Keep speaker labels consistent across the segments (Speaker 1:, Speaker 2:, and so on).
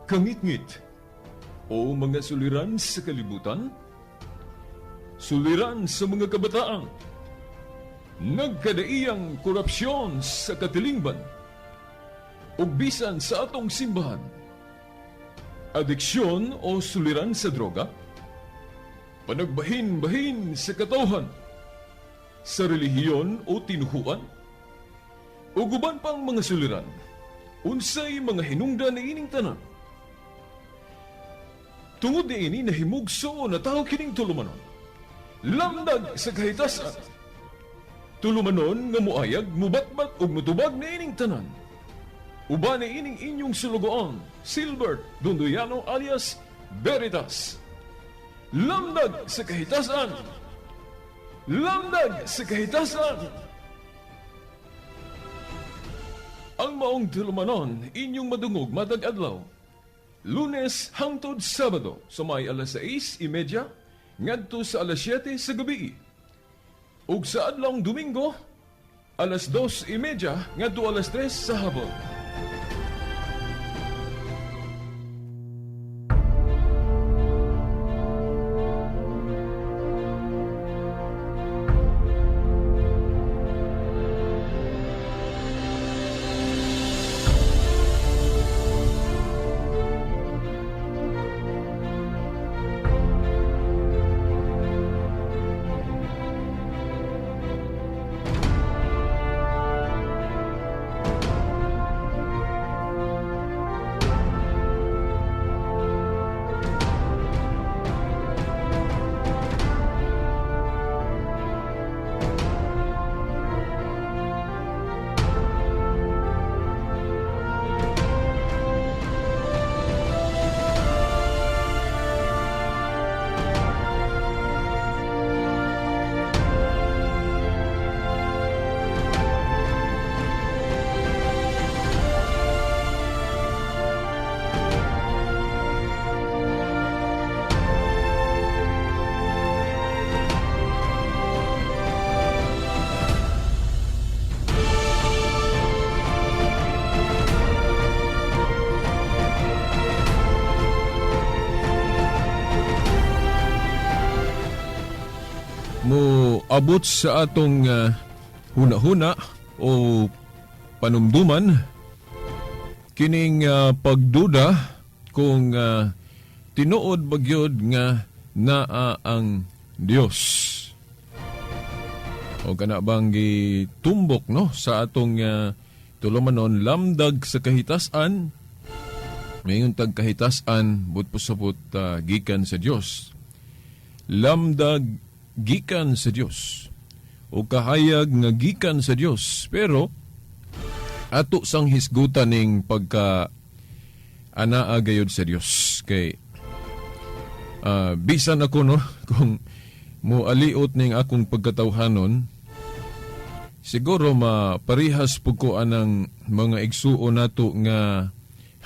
Speaker 1: Kangitngit o mga suliran sa kalibutan, suliran sa mga kabataan, nagkadaiyang korupsyon sa katilingban, ug bisan sa atong simbahan, adiksyon o suliran sa droga, panagbahin-bahin sa katawhan, sa relihiyon o tinuhuan, ug uban pang mga suliran, unsay mga hinungdan niining tanan. Tungod niini nahimugso na tao kining tulumanon. Lamdag sa kahitasan. Tulumanon nga muayag, mubatbat ug mutubag niining tanan. Uban niining inyong sulugoon, Silbert Dondoyano alias Veritas. Lamdag sa kahitasan. Lamdag sa kahitasan. Ang maong tulumanon inyong madungog matag adlaw. Lunes hangtod Sabado sa may alas 6:30 ngadto sa alas 7 sa gabi. Ug sa adlawng Domingo alas 2:30 ngadto alas 3 sa hapon. Mo abot sa atong huna-huna o panumduman kining pagduda kung tinuod ba gyud nga naa ang Dios. O kana bang gitumbok, no, sa atong tulumanon lamdag sa kahitasan, mayon tag kahitasan but pasabot gikan sa Dios. Lamdag gikan sa Dios o kahayag nga gikan sa Dios, pero ato sang hisgutan ning pagka anaa gayud sa Dios kay bisan ako, no, kung mo aliot ning akong pagkatawhanon, siguro maparihas pud ko anang mga igsuon nato nga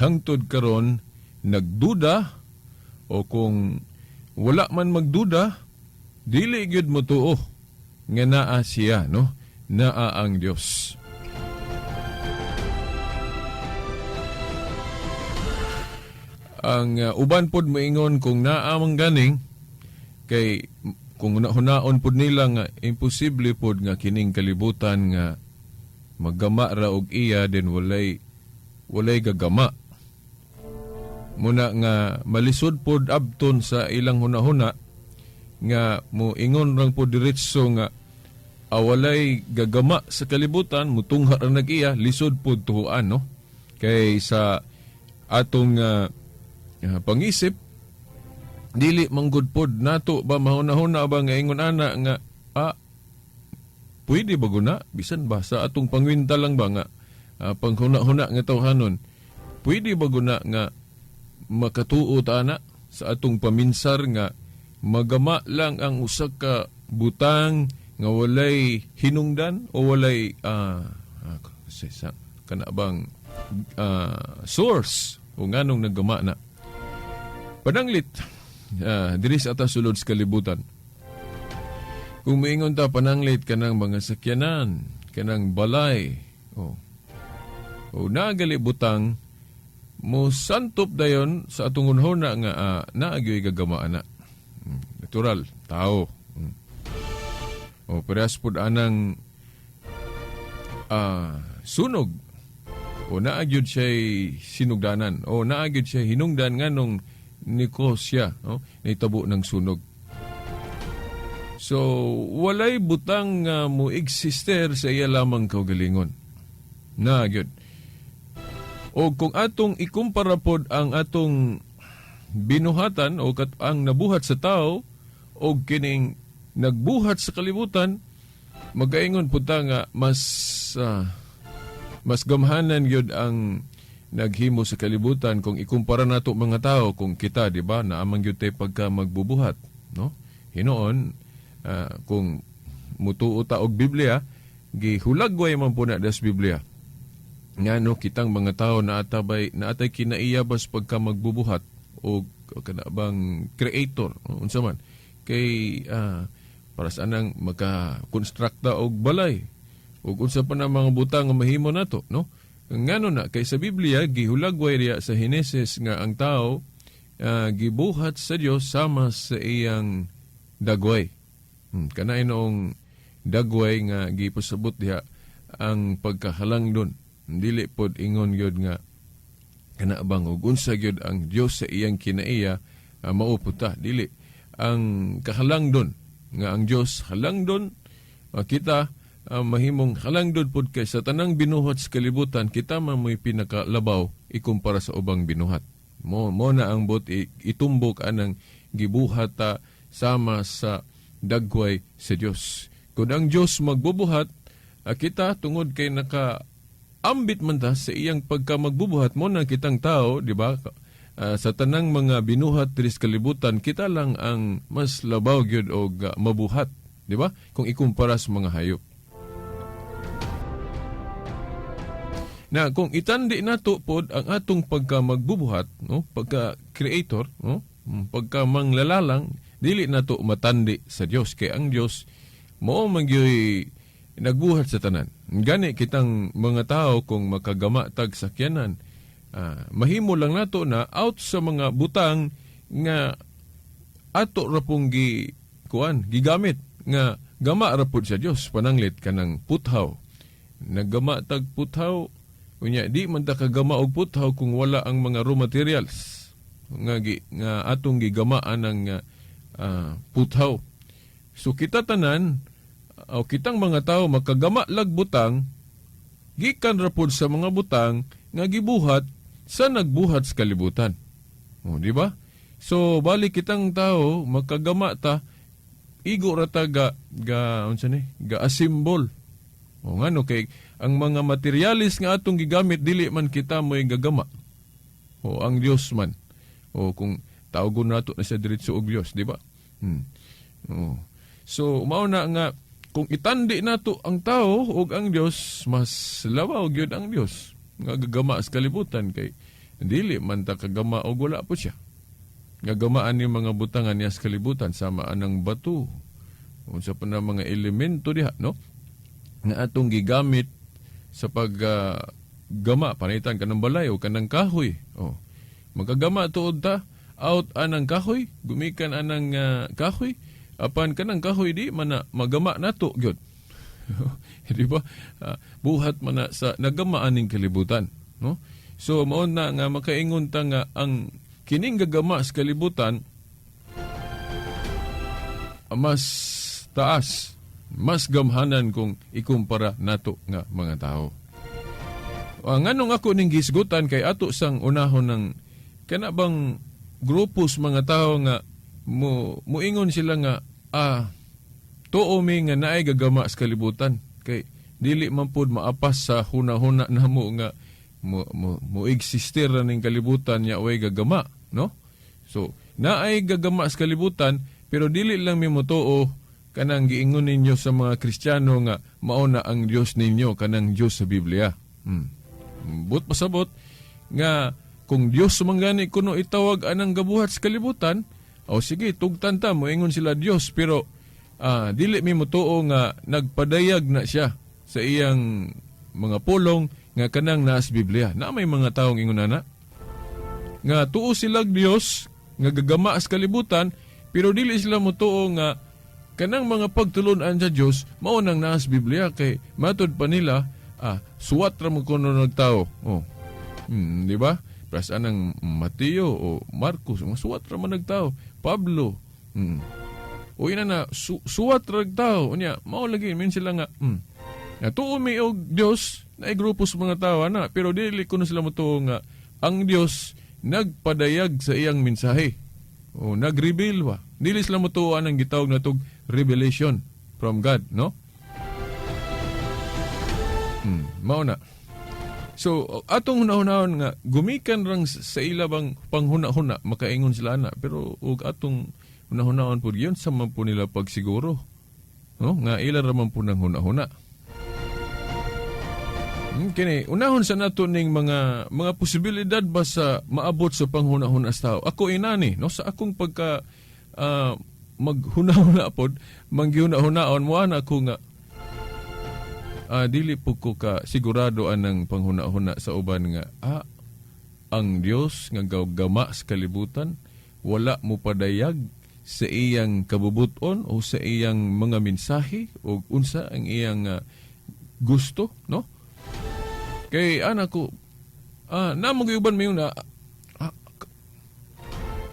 Speaker 1: hangtod karon nagduda o kung wala man magduda, dili gyud mo tuo nga naa siya, no, naa ang Dios. Ang uban pod moingon kung naa man ganing kay kung hunaon pod nila nga imposible pod nga kining kalibutan nga maggama ra og iya din walay gagama muna, nga malisod pod abton sa ilang hunahuna nga mo ingon rang pod diretso nga awalay gagama sa kalibutan, mutungha ra nag-iya, lisod pod tuhuan, no, kay sa atong pangisip dili manggod pod nato ba mahuna-huna ba nga ingon ana nga pwede ba guna bisan ba sa atong pangwinta lang ba nga panghuna-huna nga tawhanon, pwede ba guna nga makatuo ta ana sa atong paminsar nga magama lang ang usa ka butang nga walay hinungdan o walay sa kana bang source o nganong naggama na. Pananglit diri sa atas sulod sa kalibutan, kung moingon ta pananglit kanang mga sakyanan, kanang balay o nagali butang Mo santop dayon sa atong hunahuna nga naa gyoy gagama ana. Natural, tao. O parehas pud anang sunog. O naa gyud siya sinugdanan. O naa gyud siya hinungdan nganong ni-cause siya, no? Nitabo ng sunog. So, walay butang nga mo exister sa iya lamang kaugalingon. Na gyud. O kung atong ikumpara pod ang atong binuhatan o ang nabuhat sa tao o kining nagbuhat sa kalibutan, magaingon pud ta nga mas gamhanan gyud ang naghimo sa kalibutan kung ikumpara nato mga tao. Kung kita, di ba, naa man gyud tay pagka magbubuhat, no? Hinuon kung mutuo ta og Biblia, gihulagway man po na das Biblia ngano kitang mga tao na atabay na atay kinaiya bas pagka magbubuhat o kana bang creator, unsa man kay para sa anang maka-constructa og balay ug unsa pa na mga butang nga mahimo nato, no? Ngano na kay sa Biblia gihulagway riya sa Henesis nga ang tao gibuhat sa Dios sama sa iyang dagway. Kana inoong dagway nga gipasabot diha ang pagkahalangdon. Dili pod ingon gyud nga kana bang ug unsa gyud ang Dios sa iyang kinaiya, mao pud ta. Dili ang kahalangdon nga ang Dios halangdon, kita mahimong halangdon pod kay sa tanang binuhat sa kalibutan, kita man mo'y pinakalabaw ikumpara sa ubang binuhat. Mo na ang bot itumbok anang gibuhat ta sama sa dagway sa Dios. Kung ang Dios magbubuhat, kita tungod kay naka ambit man ta sa iyang pagka magbubuhat, mo na kitang tao, di ba? Sa tanang mga binuhat diri sa kalibutan, kita lang ang mas labaw gyud og mabuhat, di ba? Kung ikumpara sa mga hayop. Na kung itandi nato pod ang atong pagka magbubuhat, no? Pagka creator, no? Pagka manglalalang, dili nato matandi sa Dios kay ang Dios mao man gyoy nagbuhat sa tanan. Gani kitang mga tao kung makagama tag sakyanan, mahimo lang nato na out sa mga butang nga ato ra pong gi kuan gigamit nga gama ra pud sa Dios. Pananglit kanang puthaw, naggama tag puthaw, unya di man ta kagama og puthaw kung wala ang mga raw materials nga atong gigamaan ang puthaw. So kita tanan o kitang mga tao makagama lag butang gikan ra pud sa mga butang nga gibuhat sa nagbuhat sa kalibutan. O, di ba? So balik kitang tao makagama ta, igo ra ta ga unsa ni ga assemble. O ngano kay ang mga materialis nga atong gigamit, dili man kita mo'y gagama. O ang Dios man. O kung tawgon nato na siya diretso og Dios, di ba? O. So mao na nga kung itandi nato ang tao ug ang Dios, mas labaw gyud ang Dios nga gagama sa kalibutan kay dili man ta kagama og wala po siya. Gagamaan ni mga butangan niya sa kalibutan sama anang bato. Unsa pa na mga elemento diha, no? Nga atong gigamit sa pag gama, panitan kanang balay o kanang kahoy. Oh. Magagama tuod ta out anang kahoy, gumikan anang kahoy, apan kanang kahoy di man na magama nato gyud. Di ba? Buhat man na sa nagama aning kalibutan, no? So mao na nga makaingon ta nga ang kining gagama sa kalibutan mas taas, mas gamhanan kung ikumpara nato nga mga tao. Nganong ako ning gisgutan kay ato sang unahon ng kana bang grupos mga tao nga mo muingon sila nga tuo mi nga naay gagama sa kalibutan kay dili man pud maapas sa huna-huna namo nga mo exister ra ning kalibutan nya way gagama, no? So naay gagama sa kalibutan, pero dili lang mi motuo kanang giingon ninyo sa mga Kristiyano nga mao na ang Dios ninyo, kanang Dios sa Biblia. But pasabot nga kung Dios man gani kuno itawag anang gabuhat sa kalibutan, o sige, tugtan ta, moingon sila Dios, pero dili mi motuo nga nagpadayag na siya sa iyang mga pulong nga kanang naas Biblia. Na may mga taong ingon ana. Nga tuo silag Dios nga gagama sa kalibutan, pero dili sila motuo nga kanang mga pagtulunan sa Dios mao nang naa sa Biblia, kay matud pa nila suwat ra mo kuno nagtao. Oh. Di ba? Plus anang Mateo o Marcos, mga suwat ra man nagtao. Pablo. O ina na suwat ra nagtao. Unya, mao lagi min sila nga nga tuo mi og Dios, naay grupo sa mga tawo na, pero dili kuno sila motuo nga ang Dios nagpadayag sa iyang mensahe. O nag-reveal ba? Dili sila motuo anang gitawag natog revelation from God, no? Mao na. So, atong hunahunahon nga gumikan rang sa ila bang panghuna-huna makaingon sila ana, pero ug atong hunahunahon pud yun sa man po nila pagsiguro. No? Nga ila ra man po ng huna-huna. Kini unahon sa nato ning mga posibilidad ba sa maabot sa panghuna-huna sa tao. Ako inani, no, sa akong pagka maghuna-huna pod, manggihuna-hunaon mo ana ako nga dili po ko ka sigurado anang panghuna-huna sa uban nga ang Dios nga gama sa kalibutan wala mo padayag sa iyang kabubuton o sa iyang mga mensahe o unsa ang iyang gusto, no? Kay ana ko namo uban mayon na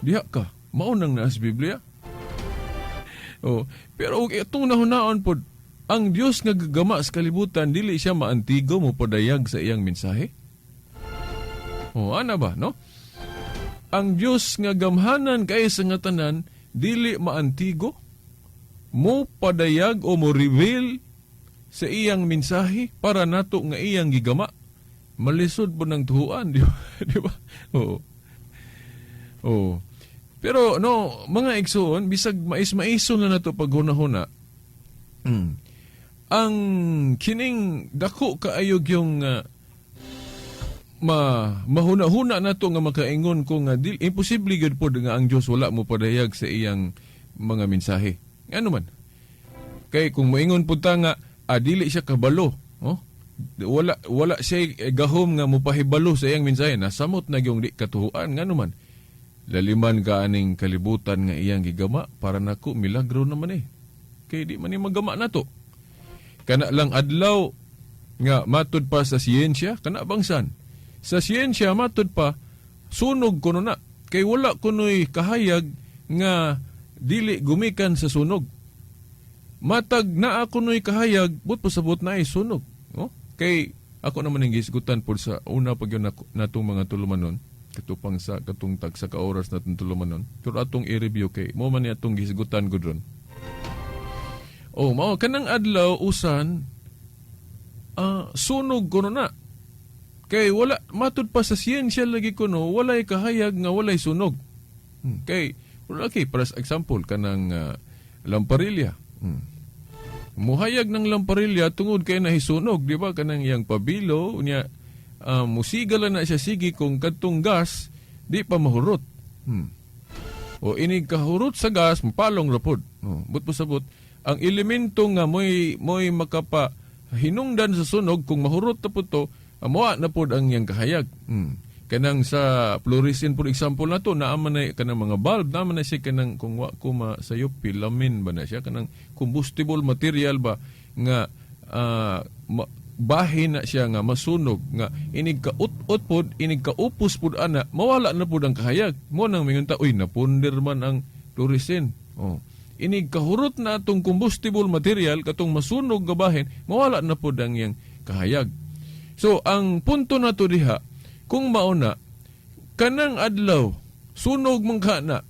Speaker 1: diha ka mao nang naa sa Biblia. Oh, pero og itong nahunaon pod, ang Dios nga gagama sa kalibutan dili siya maantigo mo padayag sa iyang mensahe. Oh, ana ba, no? Ang Dios nga gamhanan kay sa nga tanan dili maantigo mo padayag o mo reveal sa iyang mensahe para nato nga iyang gigama. Malisod po ng tuhuan, di ba? Di ba? Oo. Oo. Pero no, mga igsoon, bisag mais-maison na nato paghuna-huna. Ang kining dako kaayog yung mahuna-huna nato nga makaingon ko nga dil, imposible gyud pod nga ang Dios wala mo padayag sa iyang mga mensahe. Ngano man? Kay kung moingon pud ta nga dili siya kabalo, oh? Wala siya gahom nga mopahibalo sa iyang mensahe, nasamot na gyung di katuhuan. Ngano man? Laliman ka aning kalibutan nga iyang gigama, para nako milagro naman eh. Kay di man ni magama nato. Kana lang adlaw nga matud pa sa siyensya, kana bangsan. Sa siyensya matud pa sunog kuno na. Kay wala kuno'y kahayag nga dili gumikan sa sunog. Matag naa kuno'y kahayag, but pasabot na ay sunog. Oh? Kay ako naman ang gisgutan po sa una pag yun natong mga tulumanon, katupang sa katong tag sa ka oras natong tulumanon. Pero atong i-review kay mo man ni atong gisgutan ko dron. Oh, mao kanang adlaw usan sunog kuno na. Kay wala matud pa sa siyensya lagi kuno walay kahayag nga walay sunog. Kay okay, para sa example kanang lamparilya. Muhayag ng lamparilya tungod kay nahisunog, di ba? Kanang iyang pabilo, unya musiga lang na siya sige kung kadtong gas di pa mahurot. O inig kahurot sa gas, mapalong ra pod. Oh, but pasabot, ang elemento nga mo'y makapa hinungdan sa sunog kung mahurot na po to, moa na pod ang iyang kahayag. Kanang sa fluorescent, for example na to, naa man na kanang mga bulb, naa man na siya kanang, kung wa ko masayop, filamin ba na siya, kanang combustible material ba nga bahin na siya nga masunog nga inig ka ut-ut pod, inig ka upos pod ana, mawala na pod ang kahayag. Mo nang mingon ta, "Uy, napunder man ang fluorescent." Oh, inig kahurot na atong combustible material, katong masunog nga bahin, mawala na pod ang iyang kahayag. So ang punto na to diha, kung mauna kanang adlaw sunog man ka na,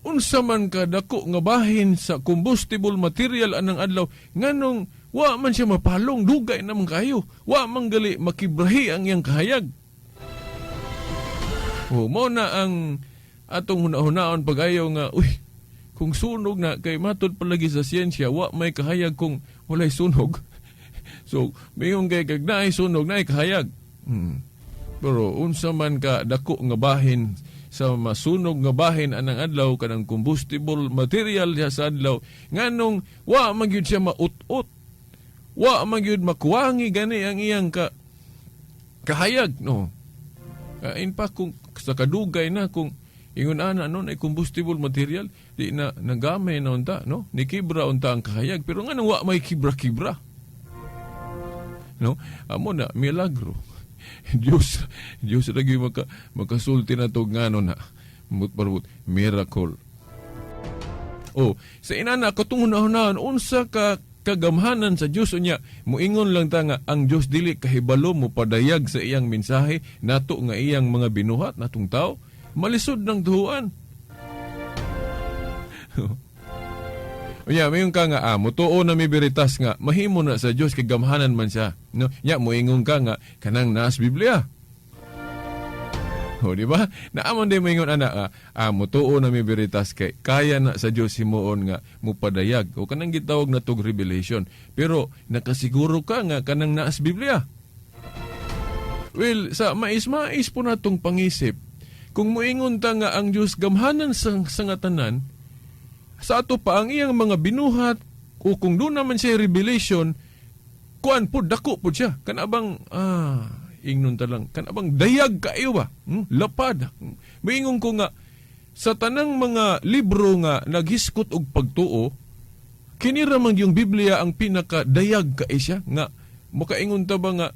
Speaker 1: unsa man ka dako nga bahin sa combustible material anang adlaw, nganong wa man siya mapalong, dugay naman kayo, wa man gali makibrahi ang iyang kahayag? Oh, mo na ang atong hunahunaon pag-ayaw nga, uy, kung sunog na, kay matud palagi sa siyensya wa may kahayag kung walay sunog. So mayon kay kag naay sunog, naay kahayag. Pero unsa man ka dako nga bahin sa masunog nga bahin anang adlaw, kanang combustible material diha sa adlaw, nganong wa man gyud siya maut-ut, wa man gyud makuwangi gani ang iyang kahayag, no? In fact, kung sa kadugay na, kung ingon ana, no, na combustible material, di na nagamay na unta, no? Nikibra unta ang kahayag, pero nga wa may kibra-kibra. No? Amo na milagro. Diyos, Diyos lagi makasulti na to ngano na. Mut parabot, miracle. Oh, sa inana katong hunahunaan unsa ka kagamhanan sa Dios. Unya muingon lang ta nga ang Dios dili kahibalo mo padayag sa iyang mensahe nato nga iyang mga binuhat natong tao, malisod ng duhuan. Unya mayon ka nga mutuo na mi beritas nga mahimo na sa Dios kay gamhanan man siya, no? Nya moingon ka nga kanang naas Biblia. O, di ba? Naamon din moingon ana mutuo na mi beritas kay kaya na sa Dios himuon nga mupadayag o kanang gitawag na tog revelation. Pero nakasiguro ka nga kanang naas Biblia? Well, sa mais-mais po natong pangisip, kung muingon ta nga ang Dios gamhanan sa nga tanan, sa ato pa ang iyang mga binuhat, o kung doon naman siya revelation, kuan po, dako po siya. Kanabang, ingnon ta lang, kanabang dayag kayo ba? Lapad. Moingon ko nga, sa tanang mga libro nga naghiskot og pagtuo, kini ra man yung Biblia ang pinakadayag kay siya nga makaingon ta ba nga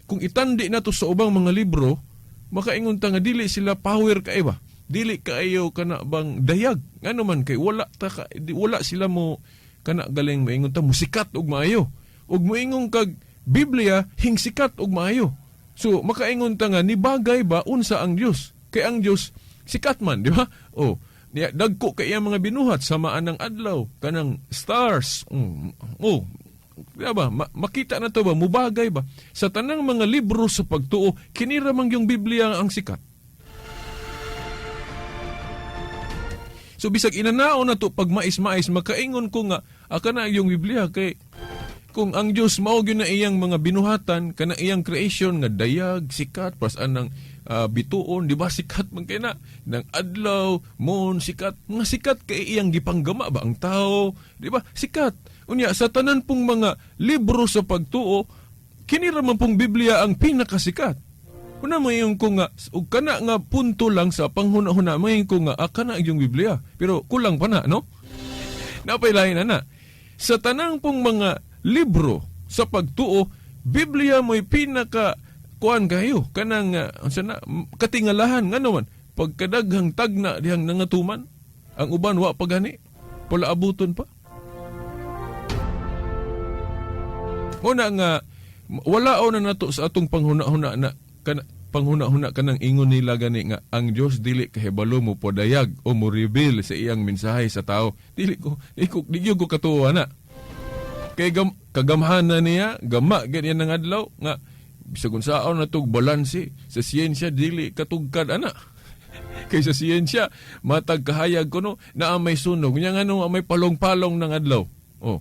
Speaker 1: kung itandi nato sa ubang mga libro, makaingon ta nga dili sila power kay ba, dili kaayo kana bang dayag, ngano man kay wala ta ka, di, wala sila mo kana galing maingon ta musikat og maayo, ug moingon kag Biblia hingsikat og maayo. So makaingon ta nga ni bagay ba unsa ang Dios, kay ang Dios sikat man, di ba? Oh, niya dagko kay iyang mga binuhat, samaan ng adlaw, kanang stars. Oh, di ba? Makita na to ba, mubagay ba sa tanang mga libro sa pagtuo, kini ra man yung Biblia ang sikat. So bisag inanaon na to pag mais-mais, makaingon ko nga aka na yung Biblia kay kung ang Dios mao gyud na iyang mga binuhatan, kana iyang creation nga dayag, sikat, pas anang bituon, di ba, sikat man kay na nang adlaw, moon, sikat, mga sikat kay iyang gipanggama ba ang tao, di ba? Sikat. Unya sa tanan pong mga libro sa pagtuo, kini ra man pong Biblia ang pinakasikat. Una mayon ko nga ug kana nga punto lang sa panghuna-huna, mayon ko nga kana yung Biblia, pero kulang pa na, no? Napailahin na na. Sa tanang pong mga libro sa pagtuo, Biblia mo'y pinaka kuan kayo kanang unsa na katingalahan, ngano man pagkadaghang tagna dihang nangatuman, ang uban wa pa gani pula abuton pa. Muna nga wala na nato sa atong panghuna-huna na kana, panghuna-huna kanang ingon nila gani nga ang Dios dili kahibalo mo podayag o mo reveal sa iyang mensahe sa tao. Dili ko di ko di gyud ko katuwa na. Kay kagamhanan niya, gama ganyan ng adlaw nga bisag unsaon na tog balanse sa siyensya dili katugkad ana. Kay sa siyensya matag kahayag kuno naa may sunog nya, ngano may palong-palong ng adlaw. Oh.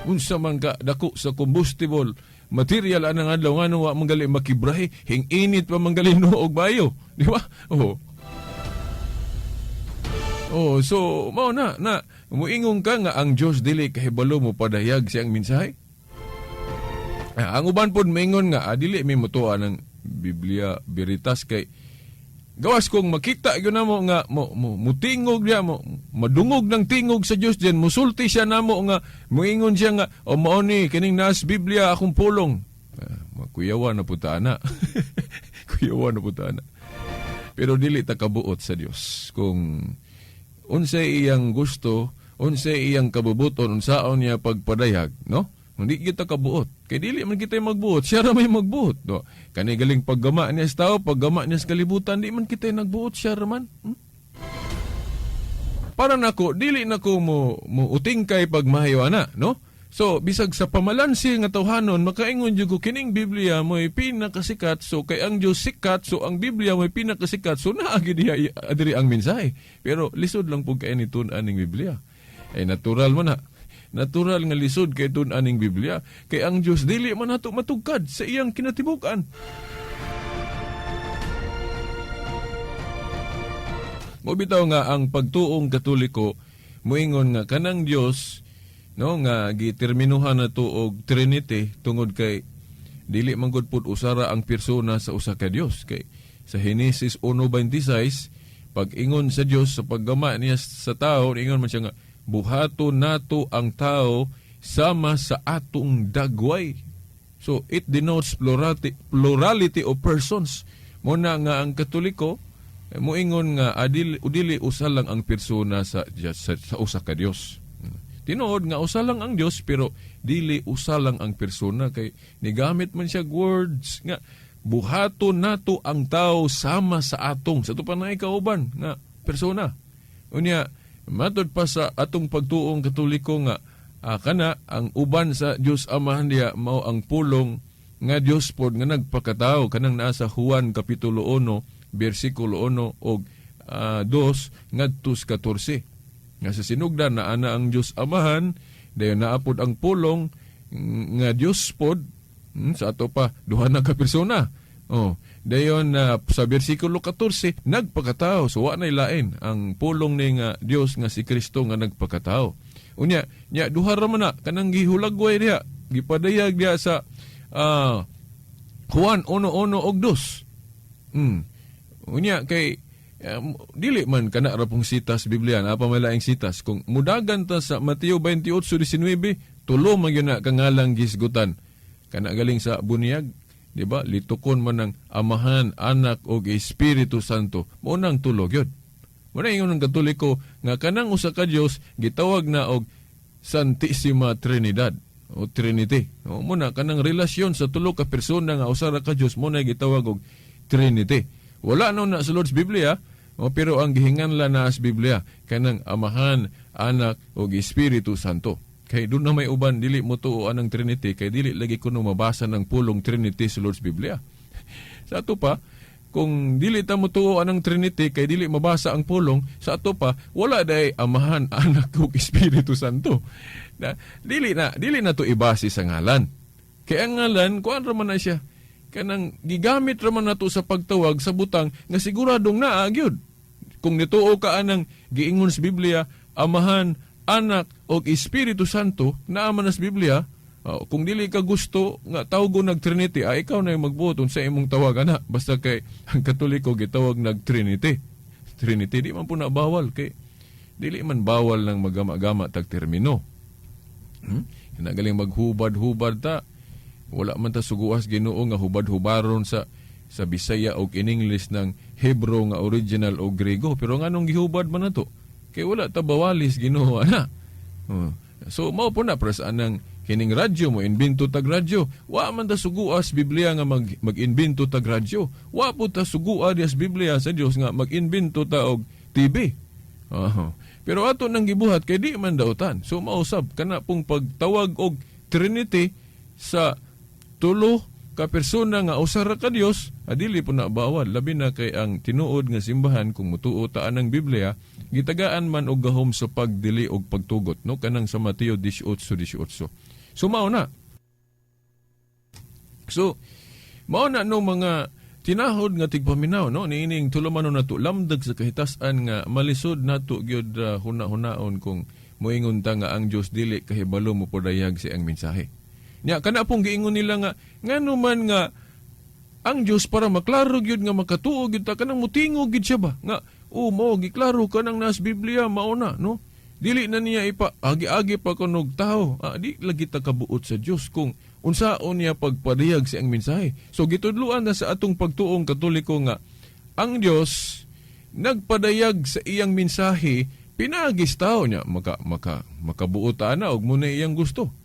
Speaker 1: Unsa man ka dako sa combustible material anang adlaw, ngano wa man gali makibrahe, hing init pa man gali no og bayo, di ba? Oh. Oh, so mao na na muingon ka nga ang Dios dili kahibalo mo padayag siyang mensahe. Ang uban pod moingon nga dili mi motuo ng Biblia Veritas kay gawas kung makita gyud namo nga mo mutingog niya, mo madungog ng tingog sa Dios diyan, musulti siya namo nga moingon siya nga o mao ni kining naas Biblia akong pulong. Kuyawa na pud ta ana. Kuyawa na pud ta ana. Pero dili ta kabuot sa Dios kung unsay iyang gusto, unsay iyang kabubuton, unsaon niya pagpadayag, no? Hindi kita kabuot. Kay dili man kita magbuot, siya ra may magbuot, no? Kani galing paggama niya sa tao, paggama niya sa kalibutan, di man kita nagbuot, siya ra man. Para nako, dili nako mo utingkay pagmahayo ana, no? So bisag sa pamalansi nga tawhanon, makaingon jud ko kining Biblia mo'y pinakasikat, so kay ang Dios sikat, so ang Biblia mo'y pinakasikat, so naa gyud diha diri ang mensahe. Pero lisod lang pud kay ni tun-an ning Biblia. Ay natural man na. Natural nga lisod kay tun-an ning Biblia, kay ang Dios dili man nato matugkad sa iyang kinatibuk-an. Mo bitaw nga ang pagtuong Katoliko moingon nga kanang Dios, no, nga giterminuhan na to og Trinity tungod kay dili man gud pud usara ang persona sa usa ka Dios, kay Sa Genesis 1:26, pag-ingon sa Dios sa paggama niya sa tao, ingon man siya nga buhaton nato ang tao sama sa atong dagway. So it denotes plurality of persons. Mao na nga ang Katoliko moingon nga adil udili usa lang ang persona sa usa ka Dios. Tinuod nga usa lang ang Dios, pero dili usa lang ang persona kay nigamit man siya words nga buhaton nato ang tao sama sa atong, sa ato pa na kauban nga persona. Unya matod pa sa atong pagtuong Katoliko nga kana ang uban sa Dios Amahan diya mao ang Pulong nga Dios pod nga nagpakatao, kanang naa sa Juan kapitulo 1 bersikulo 1 og 2 ngadto sa 14, nga sa sinugdan naa na ang Dios Amahan, dayon naa pod ang Pulong nga Dios pod, sa ato pa duha na ka persona. Oh, dayon sa bersikulo 14 nagpakatao, so wa nay lain ang Pulong ni nga Dios nga si Kristo nga nagpakatao. Unya nya duha ra man na kanang gihulagway diha, gipadayag diha sa Juan 1:1 og 2. Unya kay dili man kana ra pong sitas Biblia, naa pa may laing sitas. Kung mudagan ta sa Mateo 28:19, tulo man gyud na kangalang gisgutan. Kana galing sa bunyag, di ba? Litukon man ng Amahan, Anak ug Espiritu Santo. Mao nang tulo gyud. Mao na ingon ng Katoliko nga kanang usa ka Dios gitawag na og Santissima Trinidad o Trinity. O mao na kanang relasyon sa tulo ka persona nga usa ra ka Dios, mao na gitawag og Trinity. Wala no na sa Lord's Biblia, o, pero ang gihinganlan na sa Biblia kanang Amahan, Anak ug Espiritu Santo. Kay duna may uban dili mo tuo anang Trinity kay dili lagi kuno mabasa ng pulong Trinity sa Lord's Biblia. Sa ato pa, kung dili ta mo tuo anang Trinity kay dili mabasa ang pulong, sa ato pa wala day Amahan, Anak ug Espiritu Santo. Na, dili na to ibase sa ngalan. Kay ang ngalan, kuan ra man na siya. Kanang gigamit ra man nato sa pagtawag sa butang nga siguradong naa gyud. Kung nituo ka anang giingon sa Biblia, Amahan, Anak ug Espiritu Santo, naa man na sa Biblia, kung dili ka gusto nga tawgon nag Trinity, ikaw na yung magbuot sa imong tawag ana. Basta kay ang Katoliko gitawag nag Trinity. Trinity di man po na bawal kay dili man bawal ng magama-gama tag termino. Kinagaling maghubad-hubad ta. Wala man ta suguas Ginoo nga hubad-hubaron sa Bisaya o in English ng Hebrew nga original o Grego. Pero nganong gihubad man nato? Kay wala ta bawalis Ginoo ana. Oh. So mao po na pres anang kining radyo, mo imbento tag radyo. Wa man ta suguas Biblia nga mag-imbento tag radyo. Wa po ta sugua dias Biblia sa Dios nga mag-imbento ta og TV. Aha. Pero ato nang gibuhat kay di man dautan. So mausab kana pong pagtawag og Trinity sa tulo ka persona nga usa ra ka Dios, adili po na bawal, labi na kay ang tinuod nga simbahan, kung mutuo ta anang Biblia, gitagaan man og gahom sa pagdili og pagtugot, no, kanang sa Mateo 18:18. So mao na. So mao na, no, mga tinahod nga tigpaminaw, no, niining tulumanon nato Lamdag sa Kahitas-an, nga malisod nato gyud huna-hunaon kung moingon ta nga ang Dios dili kahibalo mo podayag sa iyang mensahe. Nya kana pong giingon nila nga ngano man nga ang Dios, para maklaro gyud nga makatuo gyud ta, kanang mutingog gyud siya ba nga oh, mao giklaro kanang nas Biblia, mao na, no, dili na niya ipa agi-agi pa kunog tao. Di lagi ta kabuot sa Dios kung unsaon niya pagpadayag sa iyang mensahe. So gitudloan na sa atong pagtuong Katoliko nga ang Dios nagpadayag sa iyang mensahe pinaagis tao niya maka makabuot ta ana og mao na iyang gusto.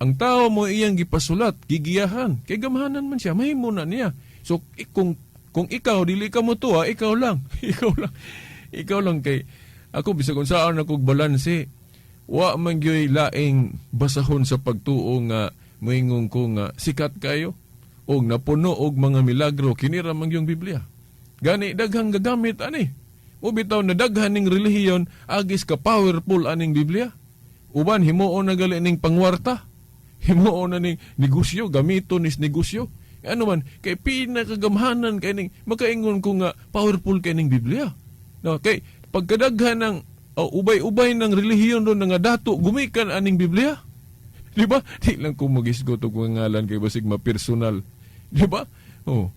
Speaker 1: Ang tao mo iyang gipasulat, gigiyahan, kay gamhanan man siya, mahimo na niya. So kung ikaw dili ka mo tuwa, ikaw lang, ikaw lang. Ikaw lang, kay ako bisag unsaan ako balanse, wa man gyoy laing basahon sa pagtuo nga moingon ko nga sikat kayo og napuno og mga milagro, kini ra man gyung Biblia. Gani daghang gagamit ani. O bitaw na daghan ning relihiyon agis ka powerful aning Biblia. Uban himuon na gali ning pangwarta. Himuon na ning negosyo, gamito nis negosyo. Ano man, kay pinakagamhanan kay ning makaingon ko nga powerful kay ning Biblia. No, kay pagkadaghan ng ubay-ubay ng relihiyon doon nga dato gumikan aning Biblia. Di ba? Di lang ko magisgot og mga ngalan kay basig ma-personal. Di ba? Oh.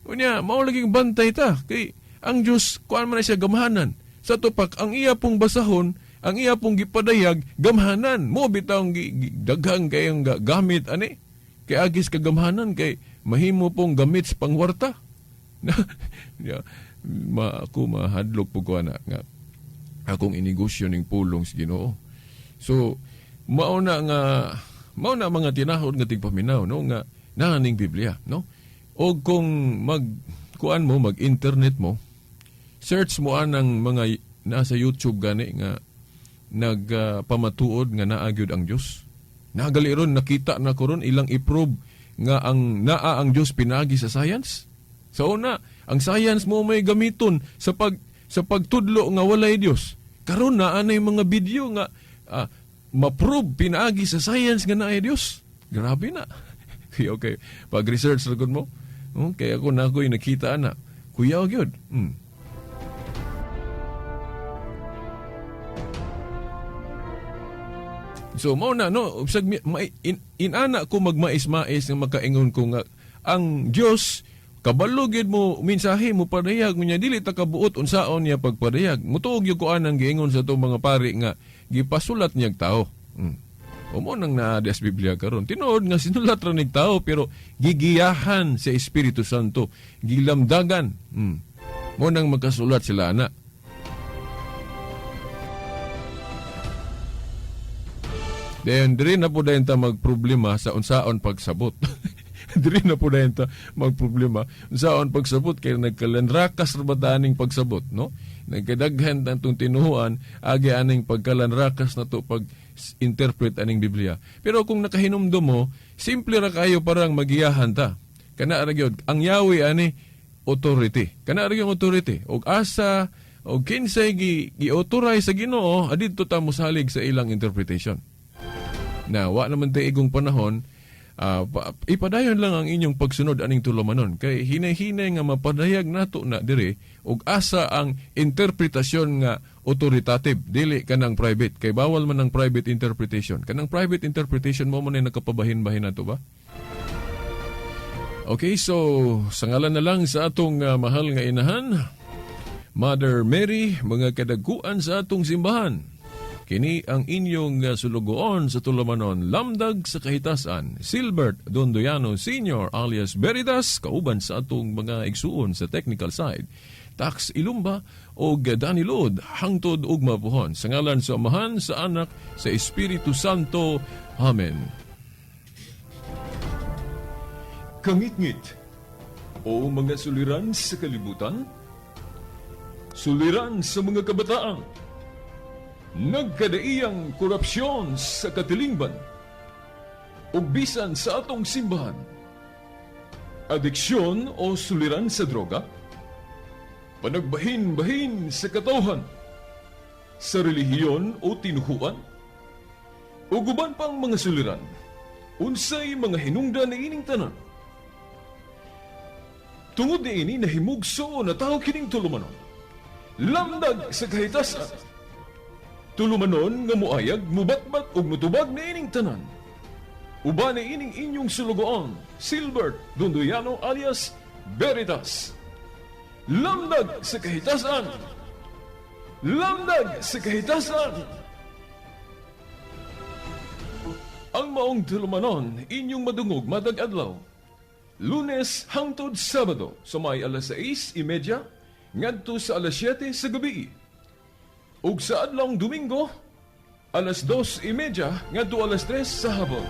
Speaker 1: Unya, mao laging bantay ta kay ang Dios kuan man na siya, gamhanan. Sa tupak ang iya pong basahon, ang iya pong gipadayag, gamhanan. Mo bitawng daghang kayong gamit ani. Kay agis kagamhanan kay mahimo pong gamit sa pangwarta. Ya, ako mahadlok po ko ana nga akong inegosyo ning pulong sa Ginoo. So mao na mga tinahod nga tigpaminaw, no, nga naa ning Biblia, no. O kung mag kuan mo, mag-internet mo, search mo anang mga nasa YouTube gani nga nagpamatuod nga naa gyud ang Dios. Nagali ron, nakita na ko ron ilang i-prove nga ang naa ang Dios pinaagi sa science. Sa una, ang science mo may gamiton sa pagtudlo nga walay Dios. Karon naa nay mga video nga ma-prove pinaagi sa science nga naay Dios. Grabe na. Okay. Pag-research ra gud mo. Okay, ako na ako'y nakita ana. Kuyaw gyud. So mao na, no, bisag inana ko magmais-mais nga makaingon ko nga ang Dios kabalo gyud mo mensahe, mo padayag, unya dili ta kabuot unsaon niya pagpadayag. Mutuog gyud ko anang giingon sa atong mga pari nga gipasulat niyag tao. O mo nang naa sa Biblia karon. Tinuod nga sinulat ra nig tao pero gigiyahan sa Espiritu Santo, gilamdagan. Mo nang makasulat sila ana. Then diri na po dayon ta magproblema sa unsaon pagsabot. Diri na po dayon ta magproblema unsaon pagsabot kay nagkalanrakas ra ba ta aning pagsabot, no? Nagkadaghan tantong tinuhuan agi aning pagkalanrakas na to pag interpret aning Biblia. Pero kung nakahinumdum mo, simple ra kayo parang magiyahan ta. Kana ra gyud ang Yahweh ani authority. Kana ra gyud authority. Og asa og kinsay gi-authorize sa Ginoo, adidto ta mosalig sa ilang interpretation. Na wa naman tay igong panahon, ipadayon lang ang inyong pagsunod aning tulumanon kay hinay-hinay nga mapadayag nato na diri og asa ang interpretasyon nga authoritative, dili kanang private, kay bawal man ang private interpretation. Kanang private interpretation mo man ay nakapabahin-bahin nato ba. Okay, so sa ngalan na lang sa atong mahal nga inahan, Mother Mary, mga kadaguan sa atong simbahan. Kini ang inyong sulugoon sa tulumanon, Lamdag sa Kahitasan, Silbert Dondoyano Sr. alias Veritas, kauban sa atong mga igsuon sa technical side, Tax Ilumba o Danny Lod, hangtod ug mapuhon. Sa ngalan sa Amahan, sa Anak, sa Espiritu Santo. Amen. Kangitngit o mga suliran sa kalibutan, suliran sa mga kabataan, nagkadaiyang korupsyon sa katilingban, ug bisan sa atong simbahan, adiksyon o suliran sa droga, panagbahin-bahin sa katawhan, sa relihiyon o tinuhuan, ug uban pang mga suliran, unsay mga hinungdan ni ining tanan? Tungod niini nahimugso na tao kining tulumanon, Lamdag sa Kahitasan. Tulumanon nga muayag, mubatbat ug mutubag niining tanan. Uban ni ining inyong sulugoon, Silbert Dondoyano alias Veritas. Lamdag sa Kahitasan! Lamdag sa Kahitasan! Ang maong tulumanon, inyong madungog matag adlaw, Lunes hangtod Sabado sa may alas 6:30 ngadto sa alas 7 sa gabi. Ug sa adlawng Domingo, alas 2:30 ngadto alas 3 sa hapon.